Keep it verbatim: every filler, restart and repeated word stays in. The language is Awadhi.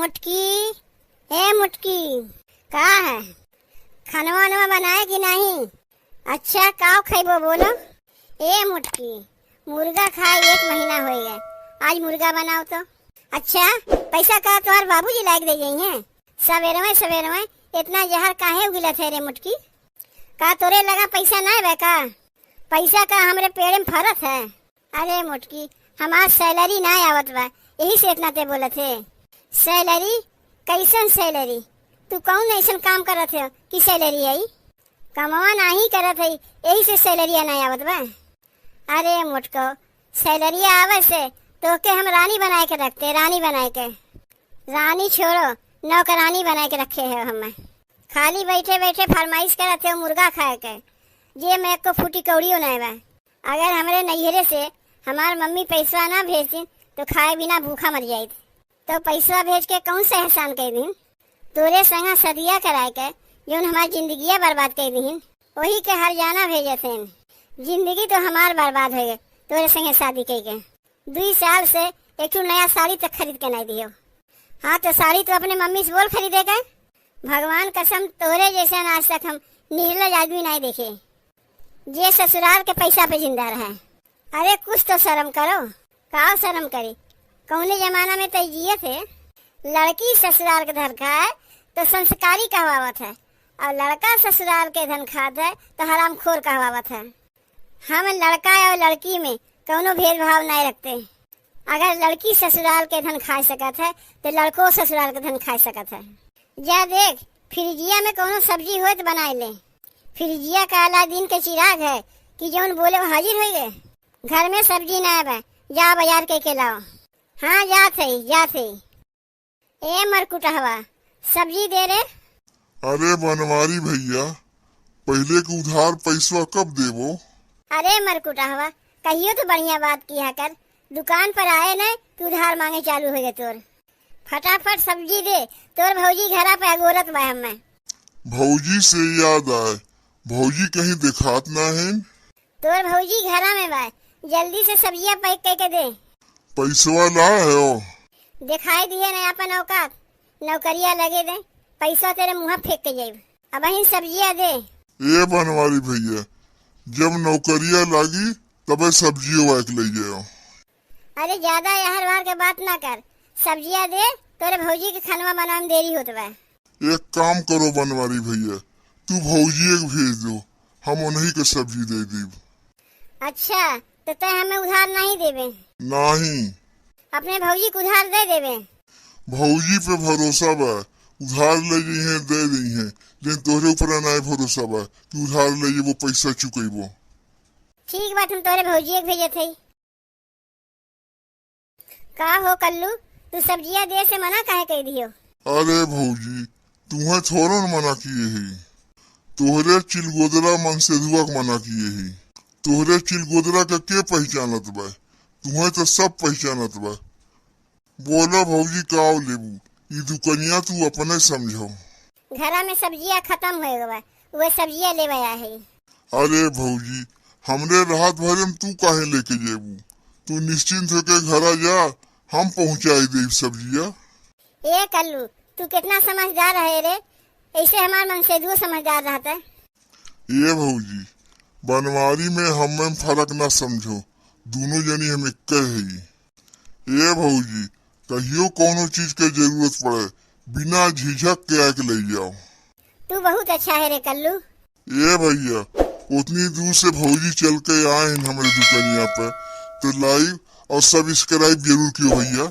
मोटकी, ए मोटकी, का है? खानवा वानवा बनाए कि नहीं? अच्छा, का खइबो बोलो? ए मोटकी, मुर्गा खाए एक महीना होइ गए, आज मुर्गा बनाओ तो। अच्छा, पैसा का तोहर बाबूजी लाइके दे जइहें? सबेरवे सबेरवे इतना जहर काहे उगिलत है रे मोटकी? का तोरे लगा पैसा नाय बा का? पैसा का हमरे पेड़े में फरत है? अरे मोटकी, हमार salary नाय आवत बा, यही से इतना ते बोलत है। Salary? कैसन salary? तू कौन ऐसन काम करत है कि salary आई? कमवा नाही करत है, यही से salary नाय आवत बा। अरे मोटको, salary आवे से तोके हम रानी बनाए के रखते, रानी बनाए के। रानी छोड़ो, नौकरानी बनाए के रखे है हमें। खाली बैठे बैठे फरमाइश करत हो मुर्गा खाए के, जे में एको फूटी कौड़ियो नाय बा। अगर हमरे नैहरे से हमार मम्मी पैसवा ना भेजतीन तो खाए बिना भूखा मर जाइत। तो पैसवा भेज के कौन सा एहसान कइ दीन? तोरे संगे सदिया कराए के जौन हमार जिंदगिया बर्बाद कइ दीन, वही के हरजाना भेजत हैं। जिंदगी तो हमार बर्बाद होइ गए तोरे संगे शादी कइ के। दुई साल से एक ठो नया साड़ी तक खरीद के नाय दियो। हाँ, तो साड़ी तो अपने मम्मी से बोल खरीदे के। भगवान कसम, तोरे जैसन आज तक हम निर्लज आदमी नाय देखे, जे ससुराल के पैसा पे जिंदा रहे। अरे, कुछ तो शर्म करो। का शर्म करी? कौने जमाना में तय जिए थे? लड़की ससुराल के धन खाए तो संस्कारी कहवावत है, और लड़का ससुराल के धन खात है तो हरामखोर कहवावत है। हम लड़का और लड़की में कौनो भेदभाव नाय रखते। अगर लड़की ससुराल के धन खाए सकत है, तो लड़को ससुराल के धन खाए सकत है। जा देख, फ्रिजिया में कौनो सब्जी होए तो बनाए ले। फ्रिजिया का अलादीन के चिराग है कि जौन बोले वो हाजिर होइ गए। घर में सब्जी नाय बा, जा बाजार कइ के लाओ। हाँ, जात है, जात है। ए मरकुटहवा, सब्जी दे रे। अरे बनवारी भैया, पहिले के उधार पैसवा कब देबो? अरे मरकुटहवा, कहियो तो बढ़िया बात किया कर। दुकान पर आए न कि उधार मांगे चालू होइ गए तोर। फटाफट सब्जी दे, तोर भौजी घरा पे अगोरत बा हमें। भौजी से याद आए, भौजी कहीं देखात ना है। तोर भौजी घरा में बा, जल्दी से सब्जिया pack कइ के दे। पैसवा लाए हो? दिखाई दिहे न अपन औकात, नौकरिया लगे दे, पैसा तेरे मुँह फेंक के जाइब। अबहिन सब्जिया दे। ए बनवारी भैया, जब नौकरिया लागी तबे सब्जियो वाइक ले जाओ। अरे ज्यादा यहर बार के बात ना कर, सब्जिया दे, तोरे भौजी के खानवा बनावे में देरी होत बा। एक काम करो बनवारी भैया, तू भौजिए के भेज दो, हम उन्हीं के सब्जी दे दीब। अच्छा, तो तय हमें उधार नहीं देबे? नहीं। अपने भौजी के उधार दे देबे? भौजी पे भरोसा बा, उधार ले जइहें, दे दइहें, लेकिन तोहरे ऊपर नहीं भरोसा बा कि उधार ले जेबो, पैसा चुकइबो। ठीक बा, हम तोहरे भौजिए के भेजत हई। का हो कल्लू, तू सब्जिया दे से मना काहे कइ दियो? अरे भौजी, तुहें थोड़ो न मना किए ही, तोहरे चिलगोदरा मनसेधुआ के मना किए ही। तोहरे चिलगोदरा के के पहचानत बा? तुहें तो सब पहचानत बा। बोला भौजी, का लेबू? ई दुकनिया तू अपने समझो। घरा में सब्जिया खत्म होइ गवा, उहे सब्जिया लेवे आए है। अरे भौजी, हमरे रहत भरे में तू काहे लेके जेबू? तू निश्चिंत होके घरा जा, हम पहुँचाई देब सब्जिया। ए कल्लू, तू कितना समझदार है रे, ऐसे हमार मनसेधुओ समझदार रहता। ए भौजी, बनवारी में हमें फर्क ना समझो, दोनों जनी हम एक्के हई। ए भौजी, कहियो कौनो चीज के जरूरत पड़े, बिना झिझक के आके ले जाओ। तू बहुत अच्छा है रे कल्लू। ए भैया, उतनी दूर से भौजी चल के आए हैं हमरे दुकनिया पे, तो like और subscribe जरूर कियो भैया।